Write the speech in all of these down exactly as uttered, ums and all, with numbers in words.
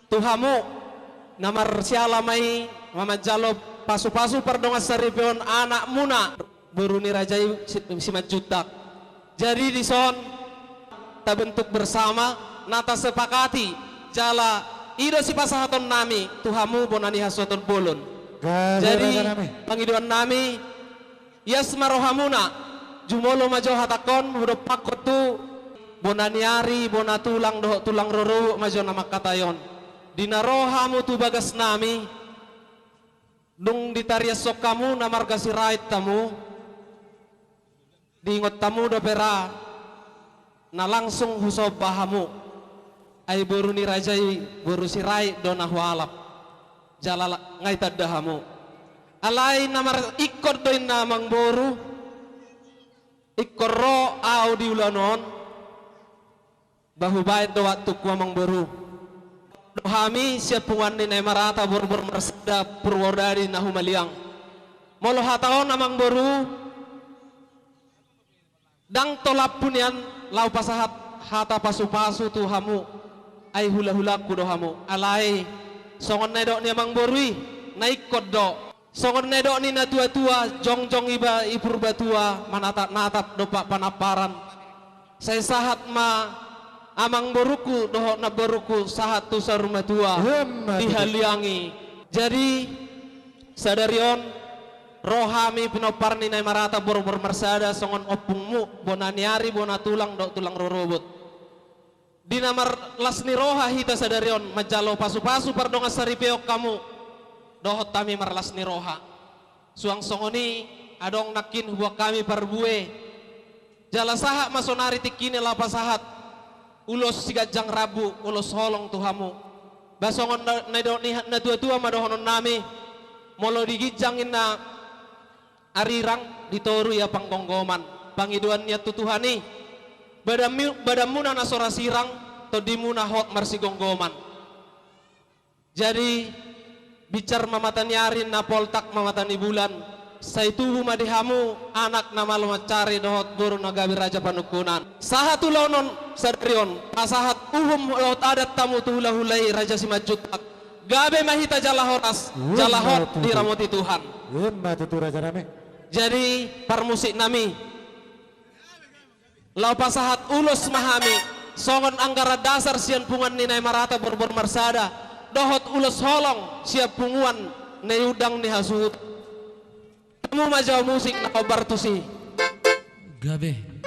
Tu hamu na marsiala ma i, ma manjalo pasupasu pardongan saripeon anakmuna, boru ni raja i si, Simanjuntak. Jadi dison tabentuk bersama, na tasepakati, jala i do sipasahatonnami tu hamu bona ni hasuhuton bolon. Jadi pangidoannami, ias ma rohamuna, jumolo ma jo hatangkon, hudompakkon tu bona ni ari, bona tulang dohot tulang rorobot ma jo na mangkatai on. Di na ro hamu tu bagasnami, dung ditariashon hamu na marga Sirait hamu, diingot hamu dope ra na langsung husomba hamu. Ai boru ni raja i boru Sirait do na hualap. Jala nga itanda hamu. Alai na mar, ingkon do inna amangboru, ingkon ro au di ulaon on. Ba hubaen do waktungku amangboru. Do hami sian punguan ni Naimarata borbor marsada Purwodadi na humaliang. Molo hata on amangboru, ndang tolaphu nian laho pasahat hata pasupasu tu hamu. Ai hulahulangku do hamu. Alai songon na nidok ni amangboru i, na ingkon do. Songon na nidok ni natuatua, jongjong iba i Purbatua, manatatnatap dompak panamparan. Sai sahat ma amangborungku dohot namborungku sahat tu saur matua. Ima tutu. Dihaliangi. Jadi sadari on ro hami pinompar ni Naimarata borbor marsada songon ompungmu, bona ni ari, bona tulang dohot tulang rorobot. Di na marlas ni roha hita sadari on manjalo pasupasu pardongan saripeon hamu dohot hami marlas ni roha. Suang songon i adong nangkin huboan hami parbue. Jala sahat ma sonari tingkina laho pasahat ulos siganjang rambu, ulos holong tu hamu. Ba songon na, na nidok ni natuatua ma dohononnami, molo di ginjang inna arirang, di toru ia panggomgoman. Pangidoan nian tu Tuhan i, badanmu, badanmuna na so ra sirang, tondimuna hot marsigomgoman. Jadi binsar ma mata ni ari, na poltak ma mata ni bulan. Sai tubu ma di hamu anak na malo mansari dohot boru na gabe raja panungkunan. Sahat ulaon on sadari on pasahat uhum dohot adat hamu tu hulahula i Raja Simanjuntak. Gabe ma hita jala horas, jala hot diramoti Tuhan. Ima tutu rajanami. Jadi parmusiknami, laho pasahat ulos ma hami songon anggaran dasar sian punguan ni Naimarata borbor marsada dohot ulos holong sian punguan na niundang ni hasuhuton. Hamu ma jo musik na hombar tusi. Gabe.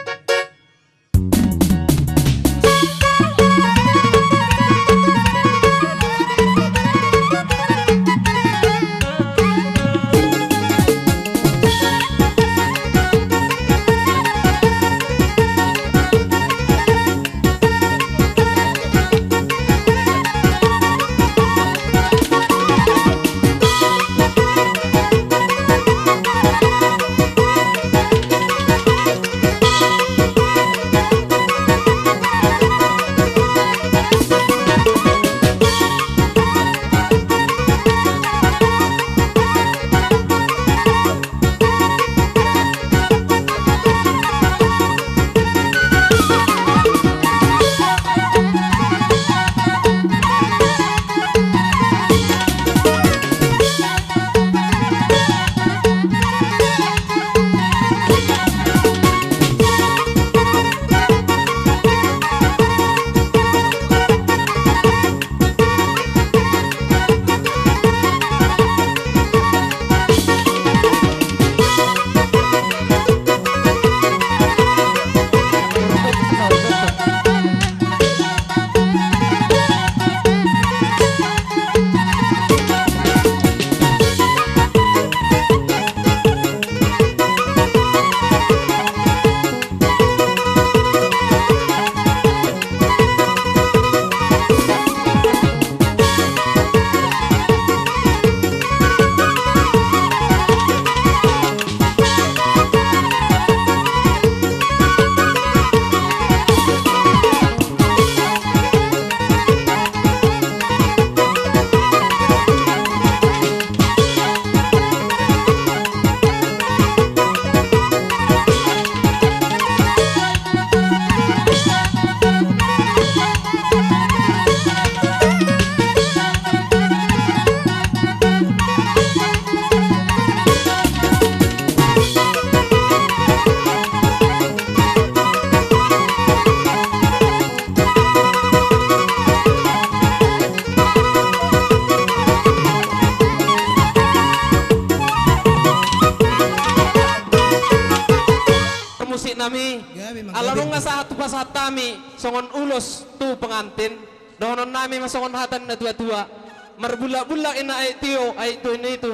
Ala nunga sahat hupasahat hami songon ulos tu pengantin, dohonon nami ma songon hata ni na tua-tua: Marbullak-bullak inna aek tio, aek tio ni tu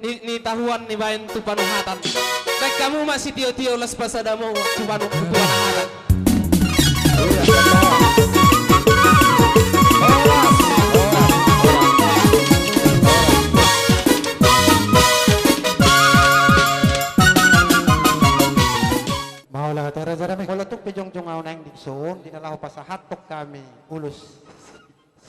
ni, ni tahuan nibaen tu panuhatan. Baen hamu ma sitio-tio, las pasada hamu tu panu-, tu panuhatan. Mauliate raja nami. Molo tung pe jongjong ahu naeng dison, di na laho pasahathon hami ulos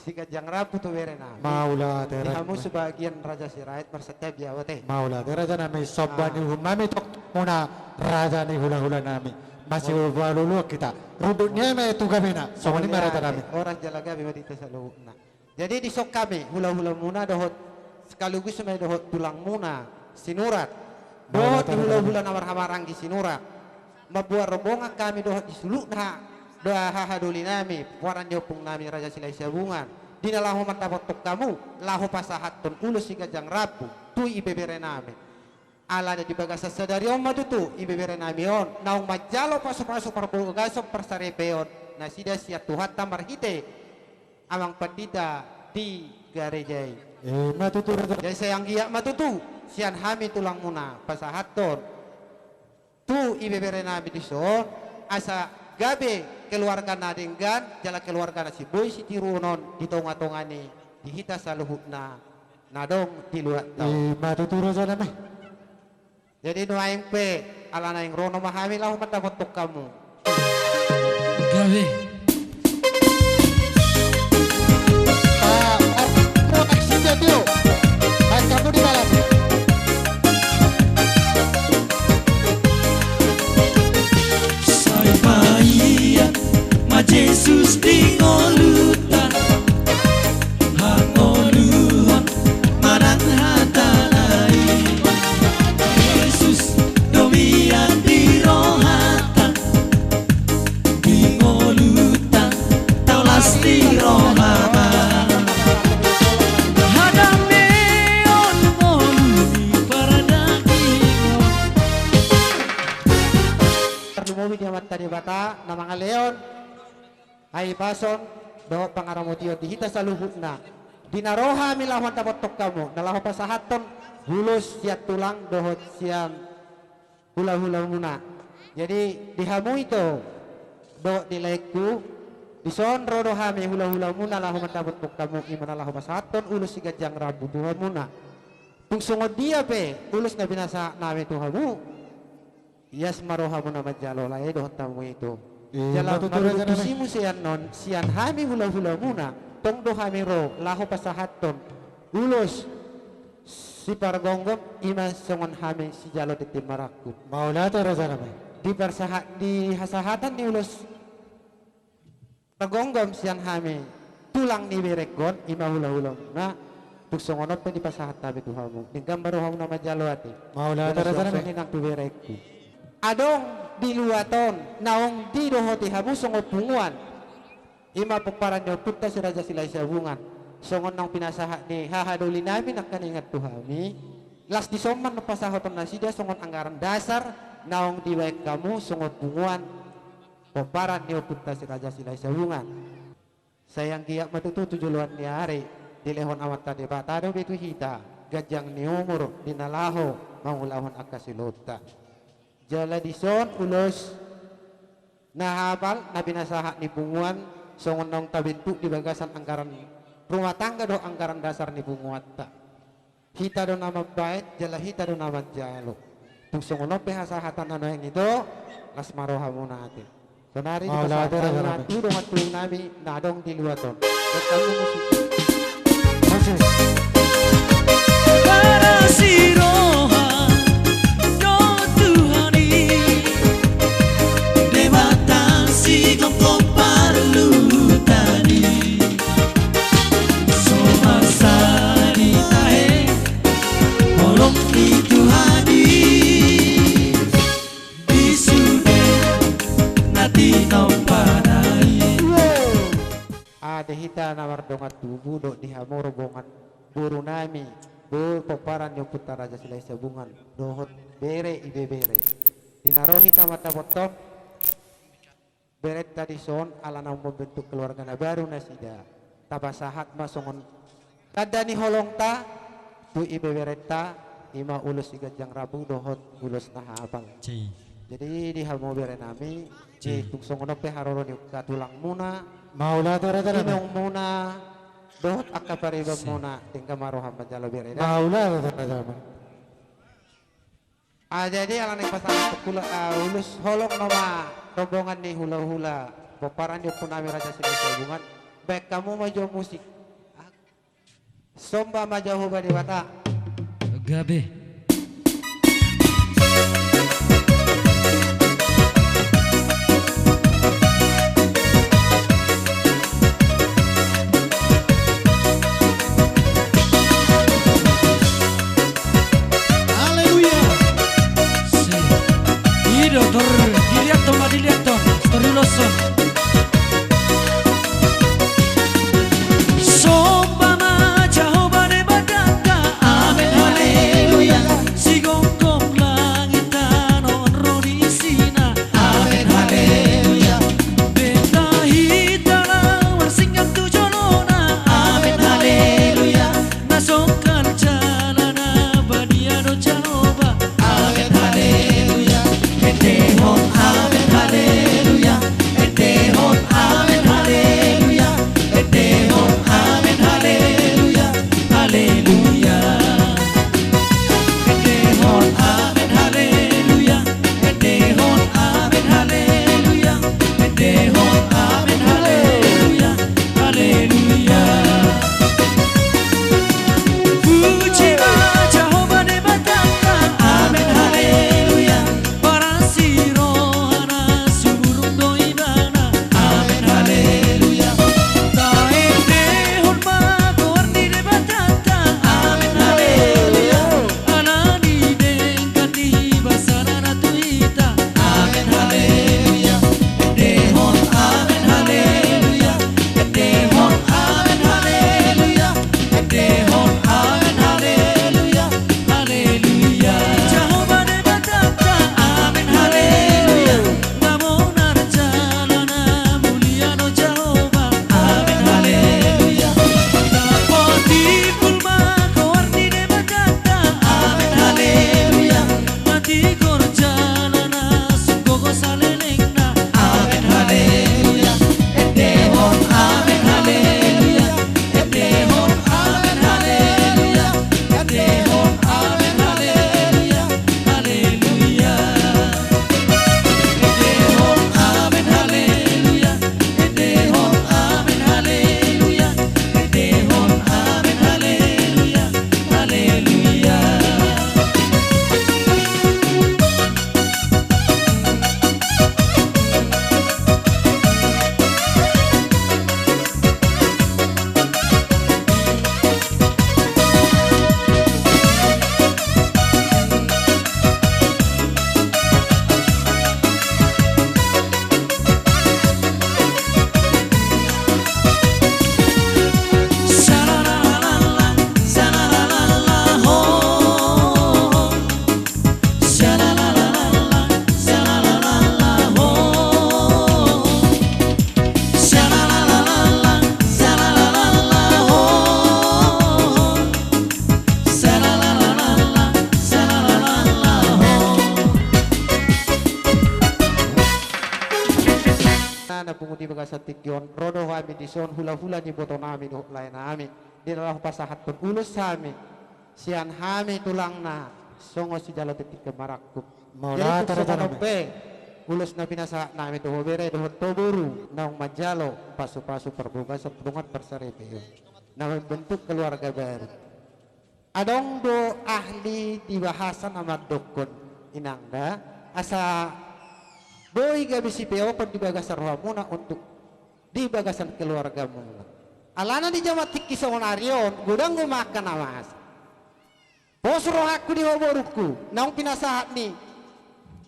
siganjang rambu tu bere nami. Mauliate raja nami. Di hamu sebagian Raja Sirait marsantabi ahu ate. Mauliate raja nami, somba ni uhum nami tu hamuna raja ni hula-hula nami. Masihol-hol hita. Rundut ni eme tu gabena. Songon i ma raja nami. Horas jala gabe ma di hita saluhutna. Jadi dison hami hula-hulamuna dohot sekaligus ma i dohot tulangmuna Sinurat. Dohot di hula-hula na marhahamaranggi Sinurat. Mamboan rombongan hami dohot di saluhutna dohot hahadoli nami, pomparan ni ompung nami Raja Silahisabungan, di na laho mandapothon hamu, laho pasahathon ulos siganjang rambu tu ibebere nami. Alana di bagasan sadari on ma tutu ibebere nami on naung manjalo pasu-pasu parbagason parsaripeon nasida sian Tuhanta marhite amang pandita di gareja i. Ima tutu raja. Jadi sai anggiat ma tutu sian hami tulangmuna pasahathon tu ibebere nami dison, asa gabe keluarga na denggan jala keluarga na simboi sitiruon on di tonga-tonga ni di hita saluhutna na adong di luatta on. Ima tutu raja nami. Jadi nuaeng pe ala naeng ro nama hami laho mandapothon hamu. Gabe. Ah, ah, proteksi dia, Tio. Baik, kamu di dalam. Sai paia ma Jesus di ngolunta, hangoluhon manang hata na i. Jesus do mian di rohanta, di ngolunta tau las ni rohanta. Hadameon ngolu ni pardagingon. Tarlumobi di Amanta Debata na mangalehon hahipason dohot pangaramotion di hita saluhutna. Di na ro hami laho mandapothon hamu, na laho pasahathon ulos sian tulang dohot sian hula-hulamuna. Jadi di hamu ito dohot di laengku, dison ro do hami hula-hulamuna laho mandapothon hamu, ima na laho pasahathon ulos siganjang rambu tu hamuna. Tung songon dia pe ulos na pinasahat nami tu hamu, ias ma rohamuna manjalo lae dohot hamu ito. Jala ima tutu raja nami. Marundusi muse annon sian hami hula-hulamuna, tong do hami ro laho pasahathon ulos sipargomgom, ima songon hami sijalo tintin marangkup. Mauliate raja nami. Di parsahat, di hasahatan ni ulos pargomgom sian hami tulang ni berengkon, ima hula-hulamuna, tung songon on pe dipasahat hami tu hamu. Denggan ma rohamuna manjalo ate. Mauliate raja nami. Songon i nang tu berengku. Adong di luat on naung didohoti hamu songon punguan, ima pomparan ni ompunta si Raja Silahisabungan. Songon naung pinasahat ni hahadoli nami nangkaningan tu hami, las dison ma annon pasahaton nasida songon anggaran dasar naung dibaen hamu songon punguan pomparan ni ompunta si Raja Silahisabungan. Sai anggiat ma tutu tu joloan ni ari dilehon Amanta Debata do be tu hita ganjang ni umur di na laho mangulahon angka siluhutta. Jala dison ulos na hapal na pinasahat ni punguan songon naung tabentuk di bagasan anggaran rumah tangga dohot anggaran dasar ni punguanta. Hita do na mambaen jala hita do na manjalo. Tung songon on pe hasahatan na nuaeng ito, las ma rohamuna ate. Sonari dipasahat hami ma tu dongan tubu nami na adong di luat on. Dongan tubu musik. Musik. Parasi roha do Tuhan i, Debata sigomgom parluhutan i. So masa ni tahe holong ni Tuhan i di sude na tinompana i. Ate hita na mardongan tubu dohot di hamu rombongan boru nami, boru pomparan ni ompunta Raja Silahisabungan dohot bere ibebere. Di na ro hita mandapothon berenta dison, ala naung mambentuk keluarga na baru nasida. Tapasahat ma songon tanda ni holongta tu ibeberenta, i ma ulos siganjang rambu dohot ulos na hapal. Jadi di hamu berenami, tung songon on pe haroro ni angka tulangmuna, mauliate ma tu hamu, inongmuna dohot angka paribanmuna, denggan ma roha manjalo bere da. Mauliate ma tu hamu. Ah, jadi ala naeng pasahat hula, ah, ulos holong nama rombongan ni hulahula pomparan ni ompunami Raja Simanjuntak, baen hamu ma jo musik. Ah, somba ma Jahowa Debata. Gabe. Haleluya. Si. I do, tor diliathon ma, diliathon. Tor diuloshon. Somba ma Jahowa Debatanta. Amen, haleluya. Sigomgom langit tano on ro di isina. Amen, haleluya. Beta hita laho marsinggang tu jolona. Amen, haleluya. Na songkal jala na badia do Jahowa. Amen, haleluya. Endehon amen, haleluya. Endehon amen, haleluya. Endehon amen, haleluya. Haleluya. Endehon amen, haleluya. Endehon amen, haleluya. Endehon amen, haleluya. Haleluya. Puji ma Jahowa Debatanta. Amen, haleluya. Parasi rohana sumurung do ibana. Amen, haleluya. Taendehon ma goar ni Debatanta. Amen, haleluya. Ala ni denggan ni basana na tu hita. Amen, haleluya. Endehon amen, haleluya. Endehon amen, haleluya. Endehon amen, haleluya. Haleluya. Jahowa Debatanta. Amen, haleluya. Na bonar jala na mulia do Jahowa. Amen, haleluya. Tapatimbul ma goar ni Debatanta. Amen, haleluya. Na tigor jala na sungkun gogo salelengna. Amen, haleluya. Endehon amen, haleluya. Endehon amen, haleluya. Endehon amen, haleluya. Haleluya. Endehon amen, haleluya. Endehon amen, haleluya. Endehon amen, haleluya. Haleluya. Na pungu di bagasan tingki on, ro do hami dison hulahula ni ibotonami dohot laenami, di na laho pasahathon ulos hami sian hami tulangna, songon sijalo tintin marangkup. Jadi tung songon on pe ulos na pinasahatnami tu ho bere dohot ho boru naung manjalo pasupasu parbagason dongan parsaripeon na mambentuk keluarga baru. Adong do ahli di bahasa na mandokkon, inang da, asa boi gabe sipeopon di bagasan rohamuna untuk di bagasan keluargamuna. Alana di jaman tingki songon ari on, godang do ma angka na masa. Pos rohangku di ho borungku, naung pinasahat ni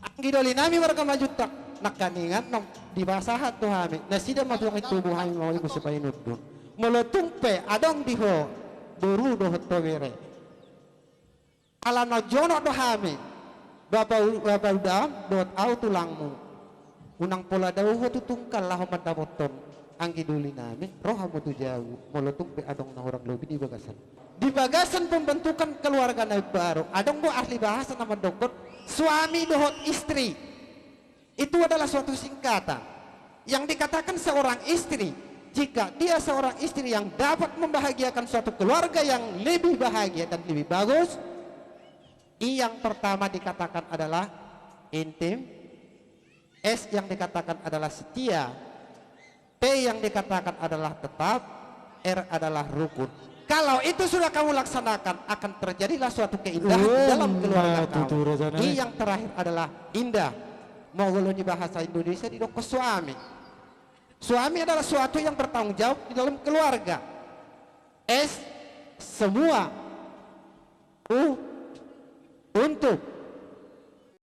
anggi dolinami marga Simanjuntak, nangkaningan naung dipasahat tu hami, nasida ma tulang i tubu hami mangoli muse painundun. Molo tung pe adong di ho boru dohot ho bere, ala na jonok do hami, bapa, bapa udaam dohot ahu tulangmu. Unang pola dao ho tu tungkal laho mandapothon anggi doli nami, ro hamu tu jabu, molo tung pe adong na hurang lobi di bagasan. Di bagasan pembentukan keluarga na baru, adong do ahli bahasa na mandokkon suami dohot istri. Itu adalah suatu singkatan. Yang dikatakan seorang istri, jika dia seorang istri yang dapat membahagiakan suatu keluarga yang lebih bahagia dan lebih bagus, I yang pertama dikatakan adalah intim, S yang dikatakan adalah setia, T yang dikatakan adalah tetap, R adalah rukun. Kalau itu sudah kamu laksanakan, akan terjadilah suatu keindahan di dalam keluarga kamu. I yang terakhir adalah indah. Molo di bahasa Indonesia didok suami. Suami adalah suatu yang bertanggung jawab di dalam keluarga. S, semua. U, untuk.